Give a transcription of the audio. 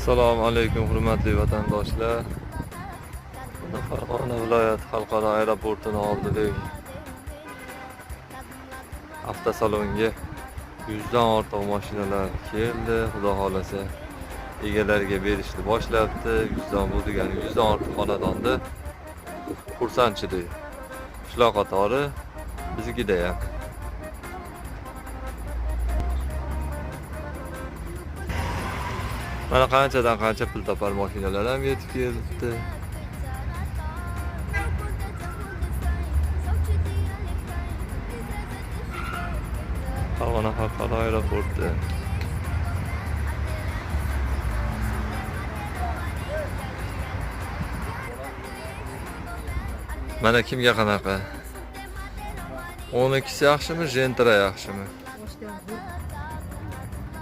Assalomu alaykum, hurmatli vatandoshlar. Mana Farg'ona viloyati xalqaro aeroportini oldidagi avtosalonga 100 dan ortiq mashinalar keldi. Xudo xolasa, egalariga berishni boshlabdi. 100 dan, bu degani 100 dan ortiq xonadonda xursandchilik. Shular qatori biznikida ham. Mana qanchadan qancha pul topar mashinalar ham yetib kelibdi. Farg'ona xalqaro aeroporti. Mana kimga qanaqa? 12si yaxshimi, Gentra yaxshimi?